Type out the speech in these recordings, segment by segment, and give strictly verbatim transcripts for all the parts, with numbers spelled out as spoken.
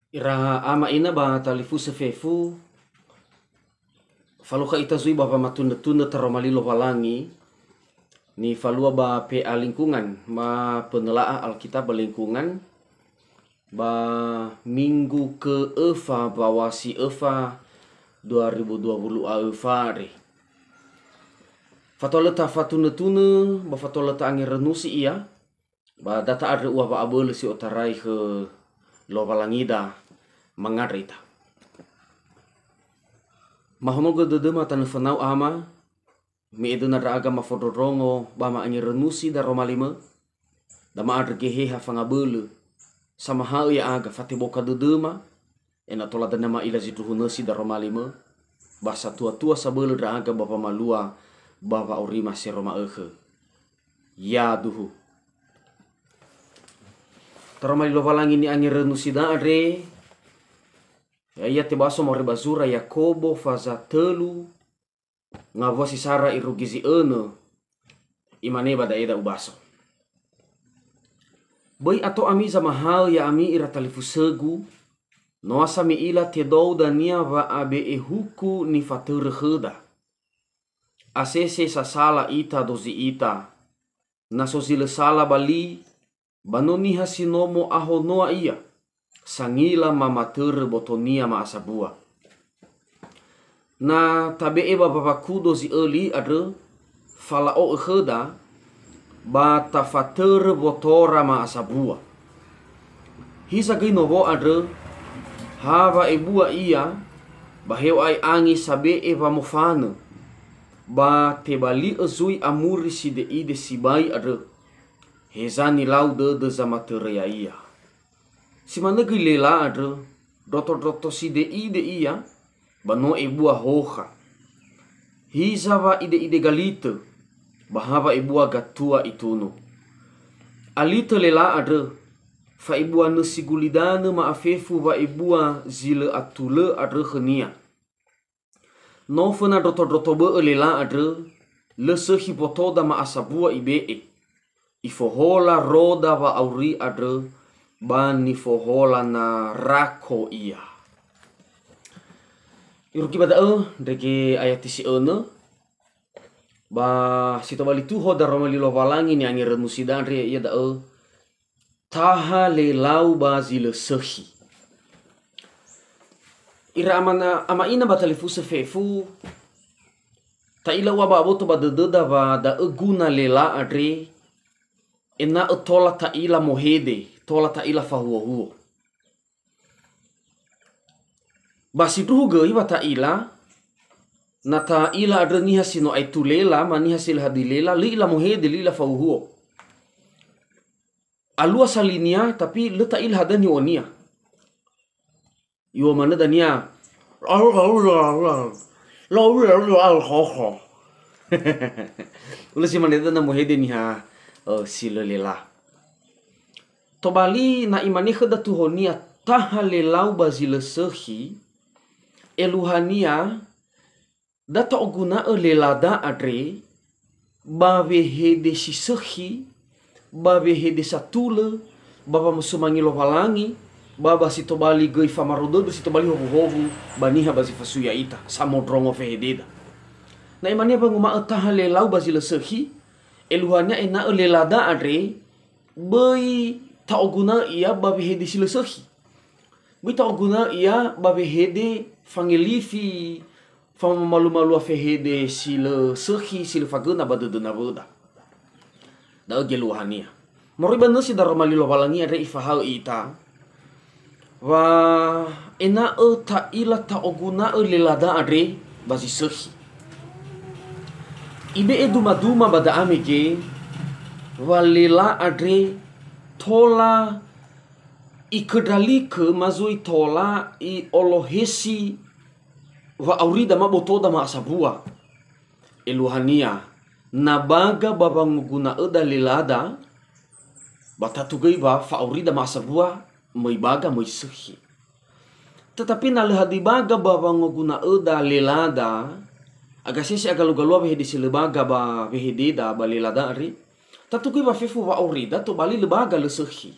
Ira ama ina ba talifusö fefu, falukha ita zui ba wamatunö-tunö Taroma Li Lowalangi, nifalua ba P A Lingkungan, ma penelaah Alkitab ba Lingkungan, ba minggu keöfa ba wasi öfa dua ribu dua puluh a öfa re. Fatua lö tafatunö-tunö, ba fatua lö ta'angerönusi ia, ba data andrö ua wa'abölö si otarai khö Lowalangida mangandrö ita. Mahonogö dödöma tanö fönau ama, me edöna ndra'aga mafondrondrongo ba ma'angerönusi daroma limö, da ma'andrö Geheha fangabölö, samaha'ö ya'aga fateboka dödöma, ena'ö tola dania ma'ila zindruhunösi daroma limö, ba satua-tua sabölö ndra'aga ba wamalua ba wa'aurima sero ma'ökhö. Yaduhu. Taroma Li Lowalangi ni'angerönusida andre, ya'ia tebaso moroi ba zura Yakobo faza tölu, ngawua si sara irugi zi önö, imane ba da'eda ubaso. Böi ato ami zamahaö ya'ami ira talifusögu, noasa mi'ila tedou dania wa'abe'e huku nifatörö khöda. Asese sasala ita dozi ita, na so zi lö sala ba li, ba no niha si no mo'ahonoa ia, sangila mamatörö botonia ma'asabua. Na tabe'e ba wawakudo zi öli andrö, fala'o'ö khöda, ba tafatörö wotora ma'asabua. Hiza göi nowo andrö, ha wa'ebua ia, ba he'o'ae angi sabe'e wamofanö, ba tebali'ö zui amuri side'ide sibai andrö, heza nilau dödö zamatörö ya'ia. Si manö göi lela andrö, ndroto-ndroto side'ide ia, ba no ebua hokha. Hiza wa ide'ide galitö, ba ha wa'ebua gatua itunu. Alitö lela andrö, fa'ebua nösi gulidanö ma'afefu wa'ebua zi lö atulö andrö khönia. No föna ndroto-ndroto bö'ö lela andrö, lö sökhi botoda ma'asabua ibe'e. Ifohola roda wa'auri andrö, ba nifohola na rako ia. Irugi ba da'ö, ndrege ayati si önö, ba si tobali tuho daroma li Lowalangi ni'angerönusida andre, ya'ia da'ö, taha lelau ba zi lö sökhi. Ira amana-, ama ina ba talifusö fefu, ta'ila ua ba aboto ba dödöda wa da'ö guna lela andre, ena'ö tola ta'ila mohede, tola ta'ila fahuhuo. Ba sindruhu göi wa ta'ila, na ta'ila andrö niha si no aetu lela, ma niha si lö hadia lela, lö ila mohede, lö ila fahuhuo. Alua salinia, tapi lö ta'ila hadia niŵa'önia. Iŵa'ö manö dania, ulö si mane dania mohede niha, eh, si lö lela. Tobali na imane khöda tuhonia taha lelau ba zi lö sökhi, eluahania da ta'oguna'ö lelada andre ba wehede si sökhi, ba wehede satulö, ba wamosumange Lowalangi, ba ba si tobali göi famaro dödö si tobali howuhowu ba niha ba zi fasui ya'ita, samondrongo fehededa. Na imane wanguma'ö taha lelau ba zi lö sökhi, eluahania ena'ö lelada andre böi ta'oguna'ö ia ba wehede si lö sökhi. Böi ta'oguna'ö ia ba wehede fangelifi, famamalumalua fehede si lö sökhi, si lö fagöna ba dödö nawöda. Da'ö geluahania. Moroi ba nösi daroma li Lowalangi andre ifahaö ita, wa ena'ö ta'ila ta'oguna'ö lelada andre ba zi sökhi. Ibe'e dumaduma ba da'a mege, wa lela andre tola iköndralikö ma zui tola i'olohesi wa'aurida ma botoda ma'asabua. Eluahania, na baga ba wangoguna'öda lelada, ba tatu göi wa fa'aurida ma'asabua, möi baga, möi sökhi. Tetapi na lö hadia baga ba wangoguna'öda lelada, aga sese agalugalua wehede si lö baga ba wehededa ba lelada andre, tatu göi wa fefu wa'aurida tobali lö baga, lö sökhi.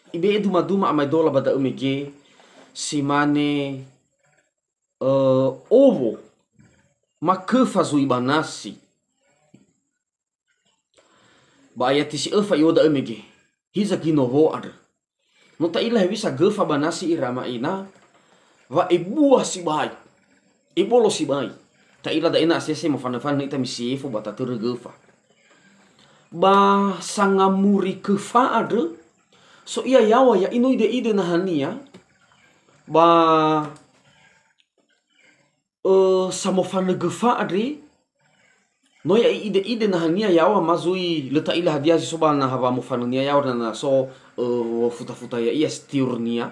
Ibe'e dumaduma amaedola ba da'ö mege, si mane, eh, owo, maköfa zui ba nasi. Ba ayati si öfa i'o da'ö mege. Hiza göi nowo andrö. No ta'ila hewisa göfa ba nasi ira ama ina, wa ebua sibai, ebolo sibai. Ta'ila da'e na asese mofanö-fanö ita misiefo ba tatörö göfa. Ba sangamuri köfa andrö, so ia yaŵa ya'i no ide-ide nahania, ba ö, samofanö göfa andre, no ya'i ide-ide nahania yaŵa ma zui lö ta'ila hadia zi so ba naha wamofanönia yaŵa na, na so, ö, wofuta-futa ya'ia stiurnia.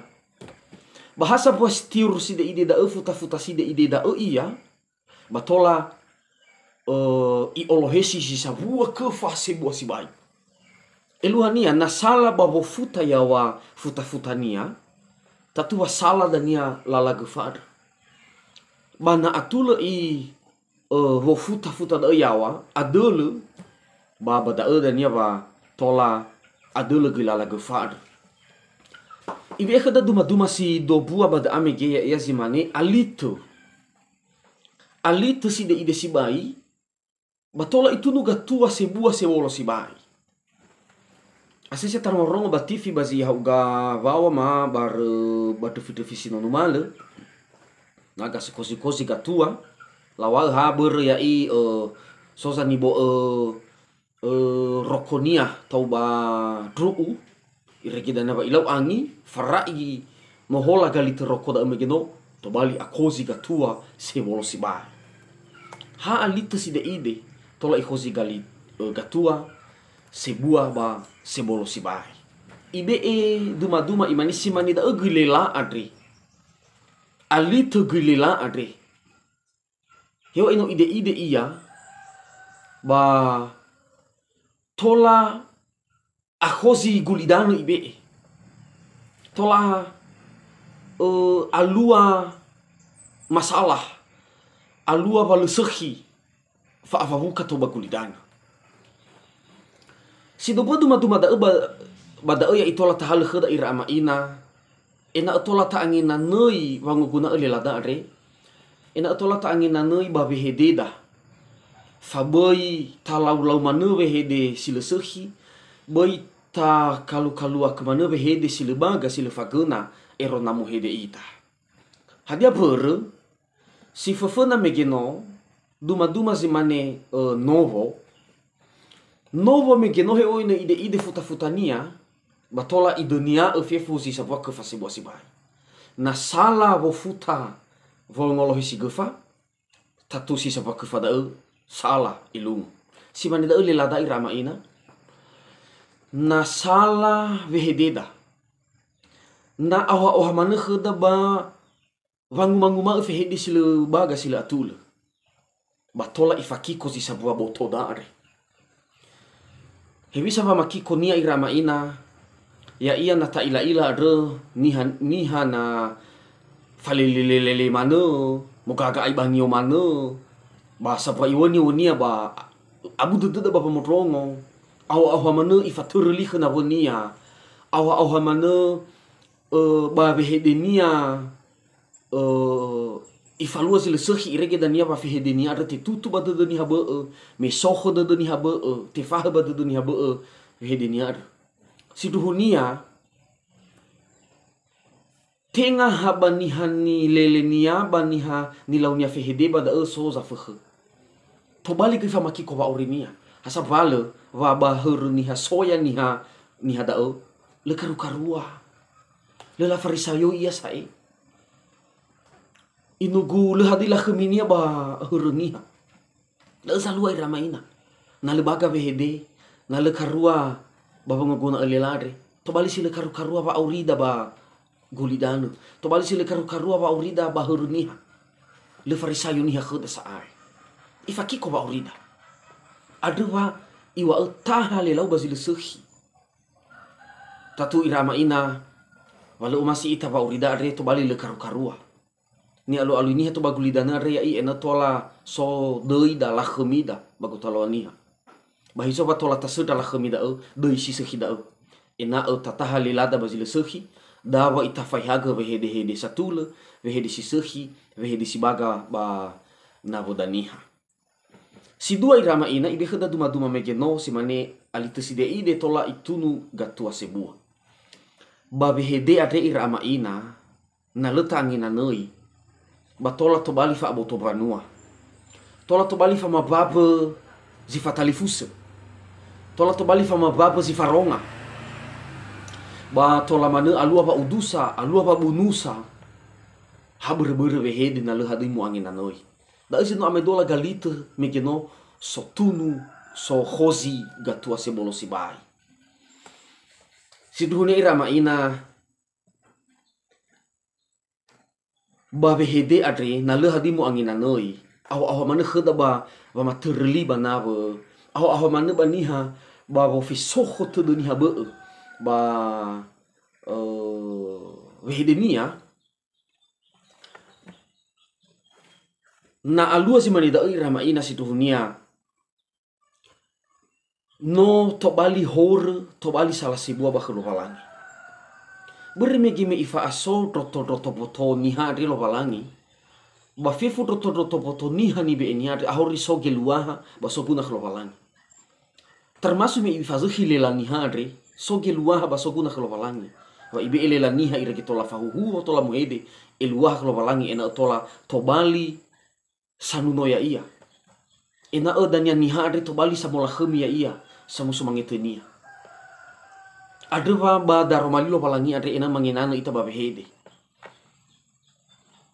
Ba ha sambua stiur side'ide da'ö, futa-futa side'ide da'ö ia, ba tola, ö, i'olohesi si sambua köfa sebua sibai. Eluahania, na sala ba wofuta yaŵa futa-futania, tatu wa sala dania lala göfa andrö. Ba na atulö i, ö, wofuta-futa da'ö yaŵa, adölö, ba ba da'ö dania wa tola adölö göi lala göfa andrö. Ibe'e khöda duma-duma si dobua ba da'a mege ya'ia zi mane alitö. Alitö side'ide sibai, ba tola itunu gatua sebua sewolo sibai. Asese tarongo-rongo ba tifi ba zi ya'uga waŵa ma barö ba döfi-döfi si no numalö. Na gasi kozi-kozi gatua, laŵa'ö ha börö ya'i, ö, so zanibo'ö, ö, rokonia tau ba ndru'u, irege dania wa ilau angi, fara'i mohola galitö roko da'ö mege no, tobali akozi gatua sewolo sibai. Ha alitö side'ide, tola ikhozi gali-, ö, gatua sebua ba sebolo sibai. Ibe'e duma-duma imane si mane da'ö göi lela andre. Alitö göi lela andre. Heŵa'ae no ide-ide ia, ba tola akhozi gulidanö ibe'e. Tola, ö, alua masalah, alua wa lö sökhi fa'afawuka tou ba gulidanö. Si dobua duma-duma da'ö ba, ba da'ö ya'i tola tahalö khöda ira ama ina, ena'ö tola ta'angenanöi wangoguna'ö lelada andre, ena'ö tola ta'angenanöi ba wehededa. Fa böi talau-lau manö wehede si lö sökhi, böi takalu-kaluakö manö wehede si lö baga si lö fagöna ero na muhede ita. Hadia mbörö? Si föföna mege no, duma-duma zi mane, ö, nowo. Nowo mege no heŵa'ae no ide-ide futa-futania, ba tola idönia'ö fefu zi sambua köfa sebua sibai. Na sala wofuta wongolohesi göfa, tatu si sambua köfa da'ö sala ilungu. Si mane da'ö lelada ira ama ina. Na sala wehededa. Na aoha-oha manö khöda ba wanguma-nguma'ö fehede si lö baga si lö atulö. Ba tola ifakiko zi sambua botoda andre. Hewisa wamakikonia ira ama ina, ya'ia na ta'ila-ila andrö niha, niha na falelelelele manö, mogaga'ai banio manö, ba sambua iwöni-wönia ba abu dödöda ba wamondrongo, aoha-oha manö ifatörö likhö nawönia, aoha-oha manö, ö, ba wehedenia, ö, ifalua zi lö sökhi irege dania wa fehedenia andrö tetutu ba dödö niha bö'ö, me sokhö dödö niha bö'ö, tefahö ba dödö niha bö'ö wehedenia andrö. Sindruhunia, tenga ha ba niha nilelenia, ba niha nilaunia fehede ba da'ö so zafökhö. Tobali göi famakiko wa'aurinia. Ha sambua lö wa ba hörö niha soya niha, niha da'ö, lö karu-karua. Lö lafarisayoi ia sa'ae. Inugu lö hadia lakhöminia ba hörö niha. Lö zalua ira ama ina. Na lö baga wehede, na lö karua ba wangoguna'ö lelada andre, tobali si lö karu-karua wa'aurida ba gulidanö. Tobali si lö karu-karua wa'aurida ba hörö niha. Lö farisayo niha khöda sa'ae. Ifakiko wa'aurida. Andrö wa iŵa'ö taha lelau ba zi lö sökhi. Tatu ira ama ina, wa lö omasi ita wa'aurida andre tobali lö karu-karua. Ni'alualui niha tou ba gulidanö andre ya'i ena'ö tola so döida, lakhömida ba gotalu'a niha. Ba hiza wa tola tasöndra lakhömi da'ö, döi si sökhi da'ö. Ena'ö tataha lelada ba zi lö sökhi, Da wa itafaihagö wehede-hede satulö, wehede si sökhi, wehede si baga ba nawöda niha. Si dua ira ama ina, ibekhöda duma-duma mege no, si mane alitö side'ide tola itunu gatua sebua. Ba wehede andre ira ama ina, na lö ta'angenanöi, ba tola tobali fa'aboto mbanua. Tola tobali famababö zi fatalifusö. Tola tobali famababö zi faronga. Ba tola manö alua wa'udusa, alua wabunusa, ha börö-börö wehede na lö hadöi mu'angenanöi. Da'ö zi no amaedola galitö mege no sotunu, sokhozi gatua sebolo sibai. Sindruhunia ira ama ina, ba wehede andre, na lö hadöi mu'angenanöi, aho-aho manö khöda ba wamatörö li ba nawö, aho-aho manö ba niha ba wofesokho tödö niha bö'ö, ba, ö, wehedenia, na alua zi mane da'ö ira ama ina sindruhunia, no tobali horö, tobali sala sebua ba khö Lowalangi. Börö mege me ifa'aso ndroto-ndroto mboto niha andre Lowalangi, ba fefu ndroto-ndroto mboto niha nibe'enia andre ahori so geluaha ba soguna khö Lowalangi. Termasuk me ifazökhi lela niha andre, so geluaha ba soguna khö Lowalangi. Wa ibe'e lela niha irege tola fahuhuo, tola muhede, eluaha khö Lowalangi ena'ö tola tobali sanuno ya'ia. Ena'ö dania niha andre tobali samolakhömi ya'ia, samusumange tönia. Andrö wa ba daroma li Lowalangi andre ena'ö mangenanö ita ba wehede.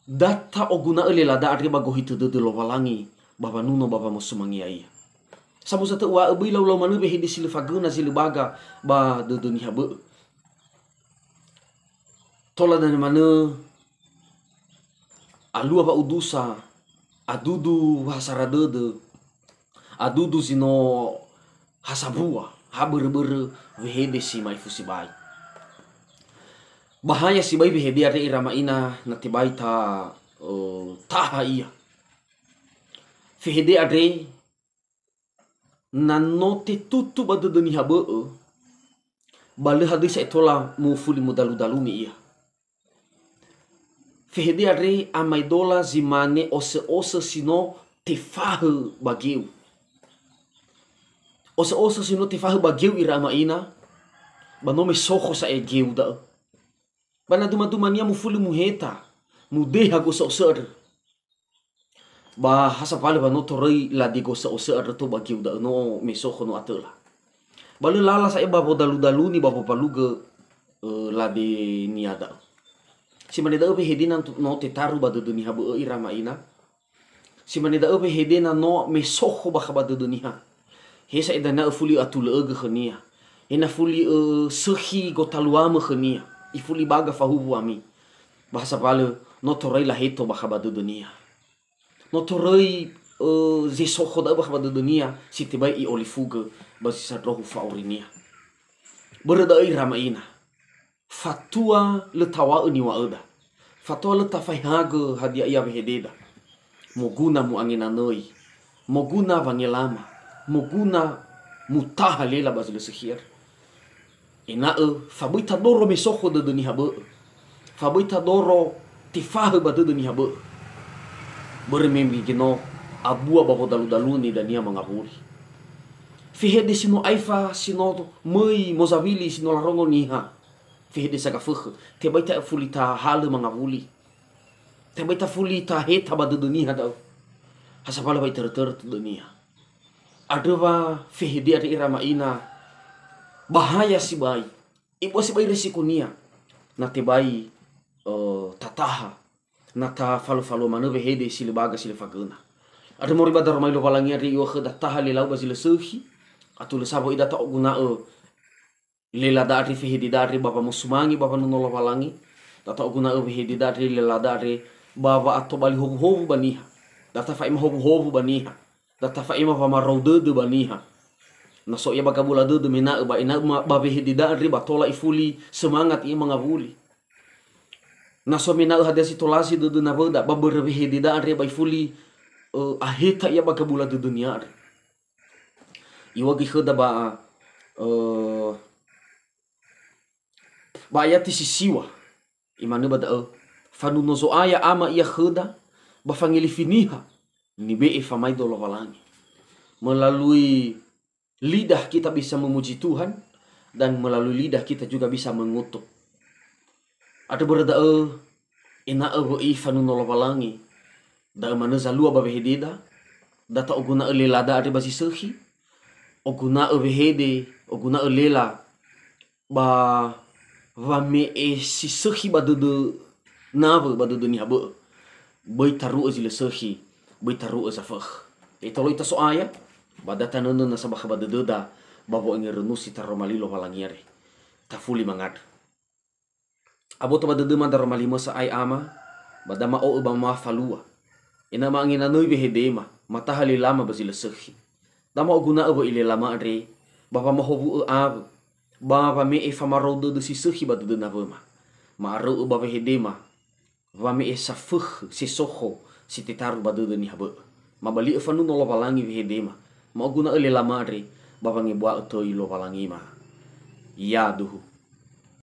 Da ta'oguna'ö lelada andre ba gohitö dödö Lowalangi ba wanuno ba wamosumange ya'ia. Samösa tö uŵa'ö böi lau-lau manö wehede si lö fagöna zi lö baga ba dödö niha bö'ö. Tola dania manö alua wa'udusa, adudu wahasara dödö, adudu zi no ha sambua, ha börö-börö wehede si ma'ifu sibai. Bahaya sibai wehede andre ira ama ina na tebai ta, ö, taha ia. Fehede andre na no tetutu ba dödö niha bö'ö, ba lö hadöi sa'ae tola mufuli mudalu-daluni ia. Fehede andre amaedola zi mane osö-osö si no tefahö ba geu. Osö-osö si no tefahö ba geu ira ama ina, ba no mesokho sa'ae geu da'ö. Ba na duma-dumania mufuli muheta, mudeha gosö'osö andrö. Ba ha sambua wa no toröi lade gosö'osö andrö tou ba geu da'ö no mesokho no atöla. Ba lö lala sa'ae ba wodalu-daluni ba wombalugö, ö, ladenia da'ö. Si mane da'ö wehede na no tetaru ba dödö niha bö'ö ira ama ina. Si mane da'ö wehede na no mesokho bakha ba dödö niha. He sa'ae dania öfuli ö'atulö'ögö khönia. He na fuli ösökhi gotaluamö khönia. Ifuli baga fahuwu ami. Ba ha sambua no toröi laheto bakha ba dödönia. No toröi, ö, zi sokho da'ö bakha ba dödönia si tebai i'olifugö ba zi sandrohu fa'aurinia. Börö da'ö ira ama ina. Fatua lö taw̃a'ö niŵa'öda. Fatua lö tafaihagö hadia ia wehededa. Moguna mu'angenanöi. Moguna wangelama. Moguna mutaha lela ba zi lö sökhi andrö. Ena'ö fa böi tadoro mesokho dödö niha bö'ö. Fa böi tadoro tefahö ba dödö niha bö'ö. Börö me mege no abua ba wodalu-daluni dania mangawuli. Fehede si no aefa, si no möi mozawili, si no larongo niha. Fehede sa gafökhö, tebai tafuli tahalö mangawuli. Tebai tafuli taheta ba dödö niha da'ö. Ha sambua wa itörö-törö tödönia. Andrö wa fehede andre ira ama ina bahaya sibai. Ibu'a sibai resikonia. Na tebai, ö, tataha. Na tafalua-falua manö wehede si lö baga si lö fagöna. Andrö moroi ba daroma li Lowalangi andre i'o'ö khöda taha lelau ba zi lö sökhi. Atulö sambua ida ta'oguna'ö lelada andre, fehededa andre ba wamosumange ba wanuno Lowalangi. Da ta'oguna'ö wehededa andre, lelada andre ba wa'atobali howuhowu ba niha. Da tafa'ema howuhowu ba niha. Da tafa'ema wamarou dödö ba niha. Na so ia ba gabula dödö mena'ö ba ena'ö ma-, ba wehededa andre ba tola ifuli semangat ia mangawuli. Na so mena'ö hadia si tolasi dödö nawöda, ba börö wehededa andre ba ifuli, ö, aheta ia ba gabula dödönia andre. Iŵa'ö göi khöda ba, ö, ba ayati si siŵa. Imanö ba da'ö, fanuno Zo'aya Ama ia khöda, ba fangelifi niha nibe'e famaido Lowalangi. Melalui lidah kita bisa memuji Tuhan, dan melalui lidah kita juga bisa mengutuk. Andrö börö da'ö, ena'ö wö'i fanuno Lowalangi, da'ö manö zalua ba wehededa, da ta'oguna'ö lelada andre ba zi sökhi, oguna'ö wehede, oguna'ö lela, ba wame'e si sökhi ba dödö nawö, ba dödö niha bö'ö. Böi taru'ö zi lö sökhi, böi taru'ö zafökhö. Itoloi ita So'aya, ba da tanönö nasa bakha ba dödöda, ba wo'öngörö nusi taroma li Lowalangi andre. Tafuli mangandrö. Aboto ba dödöma daroma li mö sa'ae Ama, ba da ma'o'ö ba mafalua. Ena'ö ma'angenanöi wehedema, mataha lelama ba zi lö sökhi. Da ma'oguna'ö wö'i lelama andre, ba wamahowu'ö awö, ba wame'e famarou dödö si sökhi ba dödö nawöma. Ma'aröu'ö ba wehedema, wame'e safökhö, sesokho, si tetaru ba dödö niha bö'ö. Mabali'ö fanuno Lowalangi wehedema, ma'oguna'ö lelama andre, ba wangebua'ö töi Lowalangima. Yaduhu.